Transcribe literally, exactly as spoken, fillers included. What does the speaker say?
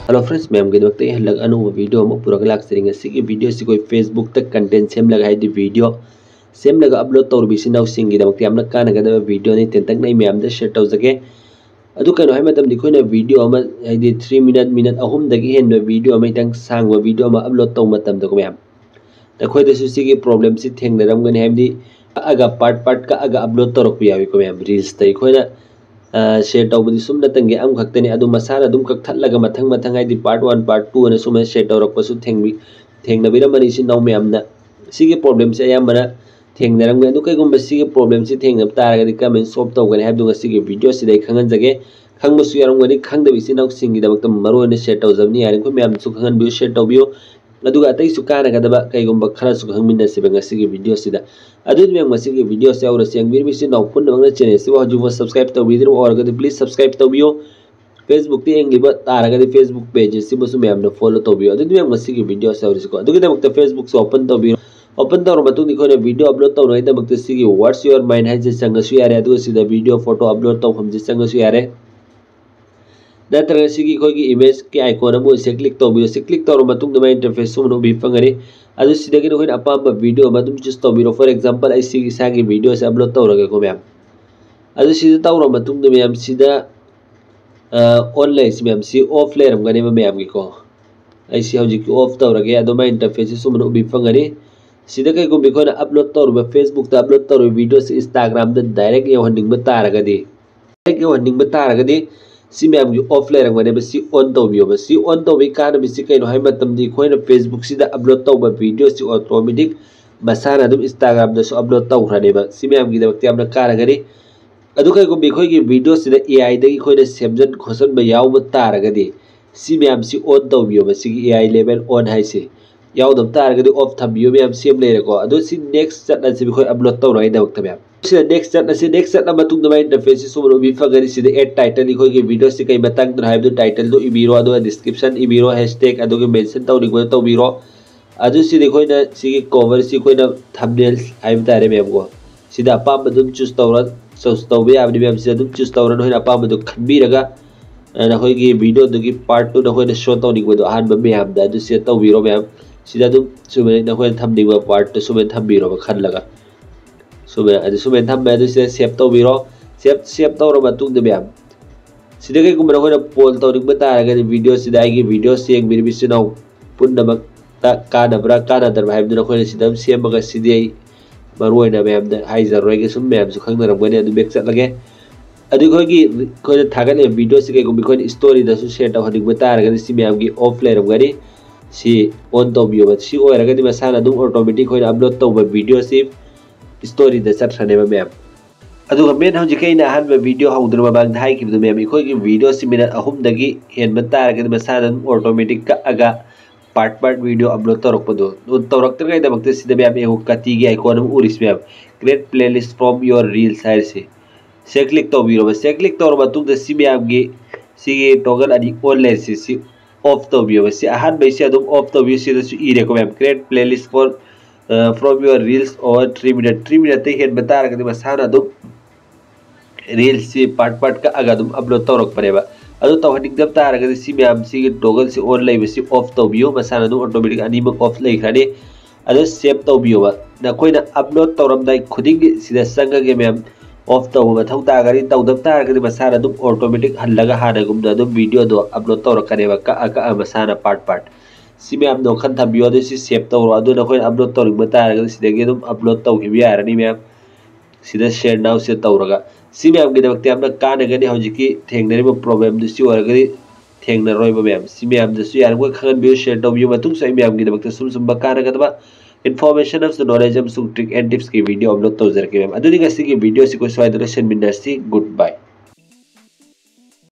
Hello friends, ꯃꯌꯥꯝꯒꯤꯗꯃꯛꯇ ꯑꯩ ꯍꯟꯗꯛ ꯑꯅꯧꯕ video ꯑꯃ ꯄꯨꯔꯒ ꯂꯥꯛꯆꯔꯤ꯫ ꯉꯁꯤꯒꯤ video ꯑꯁꯤ ꯑꯩꯈꯣꯏ Facebook ꯇ content ꯁꯦꯝꯂꯒ, ꯍꯥꯏꯗꯤ video ꯁꯦꯝꯂꯒ upload ꯇꯧꯔꯤꯕ ꯏꯆꯤꯟ ꯏꯅꯥꯎꯁꯤꯡꯒꯤꯗꯃꯛꯇ ꯌꯥꯝꯅ ꯀꯥꯟꯅꯒꯗꯕ video ꯅꯤ꯫ ꯇꯦꯟꯇꯛꯅ ꯑꯩ ꯃꯌꯥꯝꯗ share ꯇꯧꯖꯒꯦ꯫ ꯑꯗꯨ ꯀꯩꯅꯣ ꯍꯥꯏ ꯃꯇꯝꯗ, ꯑꯩꯈꯣꯏꯅ video ꯑꯃ, ꯍꯥꯏꯗꯤ three minute, minute ꯑꯍꯨꯝꯗꯒꯤ ꯍꯦꯟꯕ video ꯑꯃ ꯈꯤꯇꯪ ꯁꯥꯡꯕ video ꯑꯃ upload ꯇꯧꯕ ꯃꯇꯝꯗꯀꯣ ꯃꯌꯥꯝ, ꯑꯩꯈꯣꯏꯗꯁꯨ ꯁꯤꯒꯤ problem ꯁꯤ ꯊꯦꯡꯅꯔꯝꯒꯅꯤ꯫ ꯍꯥꯏꯕꯗꯤ ꯀꯛꯑꯒ, part part ꯀꯛꯑꯒ upload ꯇꯧꯔꯛꯄ ꯌꯥꯎꯏꯀꯣ ꯃꯌꯥꯝ꯫ Reels ꯇ ꯑꯩꯈꯣꯏꯅ, ꯑ, share ꯇꯧꯕꯗꯤ ꯁꯨꯞꯅꯇꯪꯒꯤ ꯑꯃꯈꯛꯇꯅꯤ, ꯑꯗꯨ ꯃꯁꯥꯅ ꯑꯗꯨꯝ ꯀꯛꯊꯠꯂꯒ ꯃꯊꯪ ꯃꯊꯪ, ꯍꯥꯏꯗꯤ part one, part two ꯑꯅ ꯁꯨꯃꯥꯏꯅ share ꯇꯧꯔꯛꯄꯁꯨ ꯊꯦꯡꯕꯤ-, ꯊꯦꯡꯅꯕꯤꯔꯝꯃꯅꯤ ꯏꯆꯤꯟ ꯏꯅꯥꯎ ꯃꯌꯥꯝꯅ꯫ ꯁꯤꯒꯤ problem ꯁꯦ ꯑꯌꯥꯝꯕꯅ ꯊꯦꯡꯅꯔꯝꯒꯅꯤ꯫ ꯑꯗꯨ ꯀꯩꯒꯨꯝꯕ ꯁꯤꯒꯤ problem ꯁꯤ ꯊꯦꯡꯅꯕ ꯇꯥꯔꯒꯗꯤ ꯀꯔꯝꯍꯥꯏꯅ solve ꯇꯧꯒꯅꯤ ꯍꯥꯏꯕꯗꯨ ꯉꯁꯤꯒꯤ video ꯁꯤꯗ ꯑꯩ ꯈꯪꯍꯟꯖꯒꯦ꯫ ꯈꯪꯕꯁꯨ ꯌꯥꯎꯔꯝꯒꯅꯤ, ꯈꯪꯗꯕ ꯏꯆꯤꯟ ꯏꯅꯥꯎꯁꯤꯡꯒꯤꯗꯃꯛꯇ ꯃꯔꯨ ꯑꯣꯏꯅ share ꯇꯧꯖꯕꯅꯤ꯫ ꯌꯥꯔꯤꯈꯣꯏ ꯃꯌꯥꯝꯁꯨ ꯈꯪꯍꯟꯕꯤꯌꯨ, share ꯇꯧꯕꯤꯌꯨ꯫ ꯑꯗꯨꯒ ꯑꯇꯩꯁꯨ ꯀꯥꯟꯅꯒꯗꯕ ꯀꯩꯒꯨꯝꯕ ꯈꯔꯁꯨ ꯈꯪꯃꯤꯟꯅꯁꯦꯕ ꯉꯁꯤꯒꯤ video ꯁꯤꯗ꯫ ꯑꯗꯨꯗꯤ ꯃꯌꯥꯝ, ꯉꯁꯤꯒꯤ video ꯁꯤ ꯌꯧꯔꯁꯤ꯫ ꯌꯦꯡꯕꯤꯔꯤꯕ ꯏꯆꯤꯟ ꯏꯅꯥꯎ ꯄꯨꯝꯅꯃꯛꯅ channel ꯁꯤꯕꯨ ꯍꯧꯖꯤꯛꯐꯥꯎ subscribe ꯇꯧꯕꯤꯗ꯭ꯔꯤꯕ ꯑꯣꯏꯔꯒꯗꯤ please subscribe ꯇꯧꯕꯤꯌꯨ꯫ Facebook ꯇ ꯌꯦꯡꯂꯤꯕ ꯇꯥꯔꯒꯗꯤ Facebook page ꯑꯁꯤꯕꯨꯁꯨ ꯃꯌꯥꯝꯅ follow ꯇꯧꯕꯤꯌꯨ꯫ ꯑꯗꯨꯗꯤ ꯃꯌꯥꯝ, ꯉꯁꯤꯒꯤ video ꯑꯁꯤ ꯍꯧꯔꯁꯤꯀꯣ꯫ ꯑꯗꯨꯒꯤꯗꯃꯛꯇ Facebook ꯁꯤ open ꯇꯧꯕꯤꯌꯨ꯫ Open ꯇꯧꯔꯕ ꯃꯇꯨꯡꯗ ꯑꯩꯈꯣꯏꯅ video upload ꯇꯧꯅꯉꯩꯗꯃꯛꯇ ꯁꯤꯒꯤ What's Your Mind ꯍꯥꯏꯁꯦ ꯆꯪꯉꯁꯨ ꯌꯥꯔꯦ, ꯑꯗꯨꯒ ꯁꯤꯗ video photo upload ꯇꯧꯐꯝꯁꯦ ꯆꯪꯉꯁꯨ ꯌꯥꯔꯦ꯫ ꯅꯠꯇ꯭ꯔꯒ ꯁꯤꯒꯤ ꯑꯩꯈꯣꯏꯒꯤ image ꯀꯤ icon ꯑꯃ ꯑꯣꯏꯁꯦ click ꯇꯧꯕꯤꯌꯨ꯫ ꯁꯤ click ꯇꯧꯔꯕ ꯃꯇꯨꯡꯗ ꯃꯥꯏ interface ꯁꯨꯝꯕ ꯎꯕꯤ ꯐꯪꯒꯅꯤ꯫ ꯑꯗꯨ ꯁꯤꯗꯒꯤ ꯅꯈꯣꯏꯅ ꯑꯄꯥꯝꯕ video ꯑꯃ ꯑꯗꯨꯝ choose ꯇꯧꯕꯤꯔꯣ꯫ For example, ꯑꯩ ꯁꯤꯒꯤ ꯏꯁꯥꯒꯤ video ꯁꯦ upload ꯇꯧꯔꯒꯦꯀꯣ ꯃꯌꯥꯝ꯫ ꯑꯗꯨ ꯁꯤꯗ ꯇꯧꯔꯕ ꯃꯇꯨꯡꯗ ꯃꯌꯥꯝ ꯁꯤꯗ, ꯑ, on ꯂꯩꯔꯤꯁꯤ ꯃꯌꯥꯝ ꯁꯤ off ꯂꯩꯔꯝꯒꯅꯦꯕ ꯃꯌꯥꯝꯒꯤꯀꯣ꯫ ꯑꯩ ꯁꯤ ꯍꯧꯖꯤꯛꯀꯤ off ꯇꯧꯔꯒꯦ꯫ ꯑꯗꯨ ꯃꯥꯏ interface ꯁꯤ ꯁꯨꯝꯕ ꯎꯕꯤ ꯐꯪꯒꯅꯤ꯫ ꯁꯤꯗ ꯀꯩꯒꯨꯝꯕ ꯑꯩꯈꯣꯏꯅ upload ꯇꯧꯔꯤꯕ, Facebook ꯇ upload ꯇꯧꯔꯤꯕ video ꯁꯤ Instagram ꯗ direct ꯌꯧꯍꯟꯅꯤꯡꯕ ꯇꯥꯔꯒꯗꯤ, direct ꯌꯧꯍꯟꯅꯤꯡꯕ ꯇꯥꯔꯒꯗꯤ ꯁꯤ ꯃꯌꯥꯝꯒꯤ off ꯂꯩꯔꯝꯒꯅꯦꯕ, ꯁꯤ on ꯇꯧꯕꯤꯌꯣꯕ꯫ ꯁꯤ on ꯇꯧꯕꯒꯤ ꯀꯥꯟꯅꯕꯁꯤ ꯀꯩꯅꯣ ꯍꯥꯏꯕ ꯃꯇꯝꯗ, ꯑꯩꯈꯣꯏꯅ Facebook ꯁꯤꯗ upload ꯇꯧꯕ video ꯁꯤ automatic ꯃꯁꯥꯅ ꯑꯗꯨꯝ Instagram ꯗꯁꯨ upload ꯇꯧꯈ꯭ꯔꯅꯦꯕ꯫ ꯁꯤ ꯃꯌꯥꯝꯒꯤꯗꯃꯛꯇ ꯌꯥꯝꯅ ꯀꯥꯟꯅꯒꯅꯤ꯫ ꯑꯗꯨ ꯀꯩꯒꯨꯝꯕ ꯑꯩꯈꯣꯏꯒꯤ video ꯁꯤꯗ A I ꯗꯒꯤ ꯑꯩꯈꯣꯏꯅ ꯁꯦꯝꯖꯤꯟ ꯈꯣꯠꯆꯤꯟꯕ ꯌꯥꯎꯕ ꯇꯥꯔꯒꯗꯤ, ꯁꯤ ꯃꯌꯥꯝꯁꯤ on ꯇꯧꯕꯤꯌꯣꯕ, ꯁꯤꯒꯤ A I label on ꯍꯥꯏꯁꯦ꯫ ꯌꯥꯎꯗꯕ ꯇꯥꯔꯒꯗꯤ off ꯊꯝꯕꯤꯌꯨ ꯃꯌꯥꯝ, ꯁꯦꯝ ꯂꯩꯔꯦꯀꯣ꯫ ꯑꯗꯨ ꯁꯤ next ꯆꯠꯂꯁꯤ ꯑꯩꯈꯣꯏ upload ꯇꯧꯅꯉꯥꯏꯗꯃꯛꯇ ꯃꯌꯥꯝ꯫ ꯁꯤꯗ next ꯆꯠꯂꯁꯤ꯫ Next ꯆꯠꯂ ꯃꯇꯨꯡꯗ ꯃꯥꯏ interface ꯁꯤ ꯁꯨꯝꯕ ꯎꯕꯤ ꯐꯪꯒꯅꯤ꯫ ꯁꯤꯗ add title, ꯑꯩꯈꯣꯏꯒꯤ video ꯁꯤ ꯀꯩ ꯃꯇꯥꯡꯗꯅꯣ ꯍꯥꯏꯕꯗꯨ title ꯗꯨ ꯏꯕꯤꯔꯣ, ꯑꯗꯨꯒ description ꯏꯕꯤꯔꯣ, hashtag, ꯑꯗꯨꯒ mention ꯇꯧꯅꯤꯡꯕꯗꯣ ꯇꯧꯕꯤꯔꯣ꯫ ꯑꯗꯨ ꯁꯤꯗꯤ ꯑꯩꯈꯣꯏꯅ ꯁꯤꯒꯤ cover ꯁꯤ ꯑꯩꯈꯣꯏꯅ thumbnail ꯍꯥꯏꯕ ꯇꯥꯔꯦ ꯃꯌꯥꯝꯀꯣ꯫ ꯁꯤꯗ ꯑꯄꯥꯝꯕ ꯑꯗꯨꯝ choose ꯇꯧꯔ, choose ꯇꯧꯕ ꯌꯥꯕꯅꯤ ꯃꯌꯥꯝ꯫ ꯁꯤꯗ ꯑꯗꯨꯝ choose ꯇꯧꯔ ꯅꯈꯣꯏꯅ ꯑꯄꯥꯝꯕꯗꯨ ꯈꯟꯕꯤꯔꯒ ꯅꯈꯣꯏꯒꯤ video ꯗꯨꯒꯤ part two ꯅꯈꯣꯏꯅ show ꯇꯧꯅꯤꯡꯕꯗꯣ ꯑꯍꯥꯟꯕ ꯃꯌꯥꯝꯗ ꯑꯗꯨ set ꯇꯧꯕꯤꯔꯣ ꯃꯌꯥꯝ꯫ ꯁꯤꯗ ꯑꯗꯨꯝ ꯁꯨꯃꯥꯏꯅ ꯅꯈꯣꯏꯅ ꯊꯝꯅꯤꯡꯕ part ꯇꯨ ꯁꯨꯃꯥꯏꯅ ꯊꯝꯕꯤꯔꯣꯕ ꯈꯜꯂꯒ꯫ ꯁꯨꯃꯥꯏꯅ, ꯑꯗꯨ ꯁꯨꯃꯥꯏꯅ ꯊꯝꯃꯦ, ꯑꯗꯨ ꯁꯤꯗ save ꯇꯧꯕꯤꯔꯣ꯫ Save, save ꯇꯧꯔꯕ ꯃꯇꯨꯡꯗ ꯃꯌꯥꯝ, ꯁꯤꯗ ꯀꯩꯒꯨꯝꯕ ꯅꯈꯣꯏꯅ poll ꯇꯧꯅꯤꯡꯕ ꯇꯥꯔꯒꯗꯤ video ꯁꯤꯗ ꯑꯩꯒꯤ video ꯁꯤ ꯌꯦꯡꯕꯤꯔꯤꯕ ꯏꯆꯤꯟ ꯏꯅꯥꯎ ꯄꯨꯝꯅꯃꯛꯇ ꯀꯥꯟꯅꯕ꯭ꯔꯥ ꯀꯥꯟꯅꯗꯕ꯭ꯔꯥ ꯍꯥꯏꯕꯗꯨ ꯅꯈꯣꯏꯅ ꯁꯤꯗ ꯑꯗꯨꯝ ꯁꯦꯝꯃꯒ, ꯁꯤꯗꯤ ꯑꯩ ꯃꯔꯨ ꯑꯣꯏꯅ ꯃꯌꯥꯝꯗ ꯍꯥꯏꯖꯔꯔꯣꯏꯒꯦ, ꯁꯨꯝ ꯃꯌꯥꯝꯁꯨ ꯈꯪꯅꯔꯝꯒꯅꯤ꯫ ꯑꯗꯨ back ꯆꯠꯂꯒꯦ꯫ ꯑꯗꯨ ꯑꯩꯈꯣꯏꯒꯤ, ꯑꯩꯈꯣꯏꯅ ꯊꯥꯒꯠꯂꯤꯕ video ꯁꯤ ꯀꯩꯒꯨꯝꯕ ꯑꯩꯈꯣꯏꯅ story ꯗꯁꯨ share ꯇꯧꯍꯟꯅꯤꯡꯕ ꯇꯥꯔꯒꯗꯤ ꯁꯤ ꯃꯌꯥꯝꯒꯤ off ꯂꯩꯔꯝꯒꯅꯤ꯫ ꯁꯤ on ꯇꯧꯕꯤꯌꯣꯕ꯫ ꯁꯤ ꯑꯣꯏꯔꯒꯗꯤ ꯃꯁꯥꯅ ꯑꯗꯨꯝ automatic ꯑꯩꯈꯣꯏꯅ upload ꯇꯧꯕ video ꯁꯤ story ꯗ ꯆꯠꯈ꯭ꯔꯅꯦꯕ ꯃꯌꯥꯝ꯫ ꯑꯗꯨꯒ main ꯍꯧꯖꯤꯛꯀꯤ ꯑꯩꯅ ꯑꯍꯥꯟꯕ video ꯍꯧꯗ꯭ꯔꯤꯉꯩ ꯃꯃꯥꯡꯗ ꯍꯥꯏꯈꯤꯕꯗꯨ ꯃꯌꯥꯝ, ꯑꯩꯈꯣꯏꯒꯤ video ꯁꯤ minute ꯑꯍꯨꯝꯗꯒꯤ ꯍꯦꯟꯕ ꯇꯥꯔꯒꯗꯤ ꯃꯁꯥꯅ ꯑꯗꯨꯝ automatic ꯀꯛꯑꯒ part part video upload ꯇꯧꯔꯛꯄꯗꯣ꯫ ꯑꯗꯨ ꯇꯧꯔꯛꯇ꯭ꯔꯤꯉꯩꯗꯃꯛꯇ ꯁꯤꯗ ꯃꯌꯥꯝ ꯌꯦꯡꯉꯨ, ꯀꯥꯇꯤꯒꯤ icon ꯑꯃ ꯎꯔꯤꯁꯤ ꯃꯌꯥꯝ, "Create playlist from your reels" ꯍꯥꯏꯔꯤꯁꯤ꯫ ꯁꯤ click ꯇꯧꯕꯤꯔꯣꯕ꯫ ꯁꯤ click ꯇꯧꯔꯕ ꯃꯇꯨꯡꯗ ꯁꯤ ꯃꯌꯥꯝꯒꯤ, ꯁꯤꯒꯤ toggle ꯑꯅꯤ on ꯂꯩꯔꯤꯁꯤ, ꯁꯤ off ꯇꯧꯕꯤꯌꯣꯕ꯫ ꯁꯤ ꯑꯍꯥꯟꯕꯩꯁꯤ ꯑꯗꯨꯝ off ꯇꯧꯕꯤꯌꯨ꯫ ꯁꯤꯗꯁꯨ ꯏꯔꯦꯀꯣ ꯃꯌꯥꯝ, "Create playlist for, uh, from your reels over three minute", three minute ꯇꯩ ꯍꯦꯟꯕ ꯇꯥꯔꯒꯗꯤ ꯃꯁꯥꯅ ꯑꯗꯨꯝ reels ꯁꯤ part part ꯀꯛꯑꯒ ꯑꯗꯨꯝ upload ꯇꯧꯔꯛꯄꯅꯦꯕ꯫ ꯑꯗꯨ ꯇꯧꯍꯟꯅꯤꯡꯗꯕ ꯇꯥꯔꯒꯗꯤ ꯁꯤ ꯃꯌꯥꯝ, ꯁꯤꯒꯤ toggle ꯁꯤ on ꯂꯩꯕꯁꯤ off ꯇꯧꯕꯤꯌꯨ, ꯃꯁꯥꯅ ꯑꯗꯨꯝ automatic ꯑꯅꯤꯃꯛ off ꯂꯩꯈ꯭ꯔꯅꯤ꯫ ꯑꯗꯨ save ꯇꯧꯕꯤꯌꯣꯕ꯫ ꯅꯈꯣꯏꯅ upload ꯇꯧꯔꯝꯗꯥꯏ ꯈꯨꯗꯤꯡꯒꯤ ꯁꯤꯗ ꯆꯪꯉꯒ ꯃꯌꯥꯝ off ꯇꯧꯕ ꯃꯊꯧ ꯇꯥꯒꯅꯤ꯫ ꯇꯧꯗꯕ ꯇꯥꯔꯒꯗꯤ ꯃꯁꯥꯅ ꯑꯗꯨꯝ automatic ꯍꯜꯂꯒ ꯍꯥꯟꯅꯒꯨꯝꯅ ꯑꯗꯨꯝ video ꯗꯣ upload ꯇꯧꯔꯛꯀꯅꯦꯕ, ꯀꯛꯑ ꯀꯛꯑ ꯃꯁꯥꯅ part part꯫ ꯁꯤ ꯃꯌꯥꯝꯗꯣ ꯋꯥꯈꯜ ꯊꯝꯕꯤꯌꯣ꯫ ꯑꯗꯨ ꯁꯤ save ꯇꯧꯔꯣ꯫ ꯑꯗꯨ ꯅꯈꯣꯏꯅ upload ꯇꯧꯅꯤꯡꯕ ꯇꯥꯔꯒꯗꯤ ꯁꯤꯗꯒꯤ ꯑꯗꯨꯝ upload ꯇꯧꯈꯤꯕ ꯌꯥꯔꯅꯤ ꯃꯌꯥꯝ꯫ ꯁꯤꯗ share now ꯁꯤꯗ ꯇꯧꯔꯒ꯫ ꯁꯤ ꯃꯌꯥꯝꯒꯤꯗꯃꯛꯇ ꯌꯥꯝꯅ ꯀꯥꯟꯅꯒꯅꯤ꯫ ꯍꯧꯖꯤꯛꯀꯤ ꯊꯦꯡꯅꯔꯤꯕ problem ꯗꯨ ꯁꯤ ꯑꯣꯏꯔꯒꯗꯤ ꯊꯦꯡꯅꯔꯣꯏꯕ ꯃꯌꯥꯝ꯫ ꯁꯤ ꯃꯌꯥꯝꯗꯁꯨ ꯌꯥꯔꯤꯕꯃꯈꯩ ꯈꯪꯍꯟꯕꯤꯌꯨ, share ꯇꯧꯕꯤꯌꯨ꯫ ꯃꯇꯨꯡꯁꯨ ꯑꯩ ꯃꯌꯥꯝꯒꯤꯗꯃꯛꯇ ꯁꯨꯝ ꯁꯨꯝꯕ ꯀꯥꯟꯅꯒꯗꯕ information ꯑꯃꯁꯨꯡ knowledge ꯑꯃꯁꯨꯡ trick and tips ꯀꯤ video upload ꯇꯧꯖꯔꯛꯀꯦ ꯃꯌꯥꯝ꯫ ꯑꯗꯨꯗꯤ ꯉꯁꯤꯒꯤ video ꯁꯤ ꯑꯩꯈꯣꯏ ꯁ꯭ꯋꯥꯏꯗ ꯂꯣꯏꯁꯤꯟꯃꯤꯟꯅꯔꯁꯤ꯫ Good bye꯫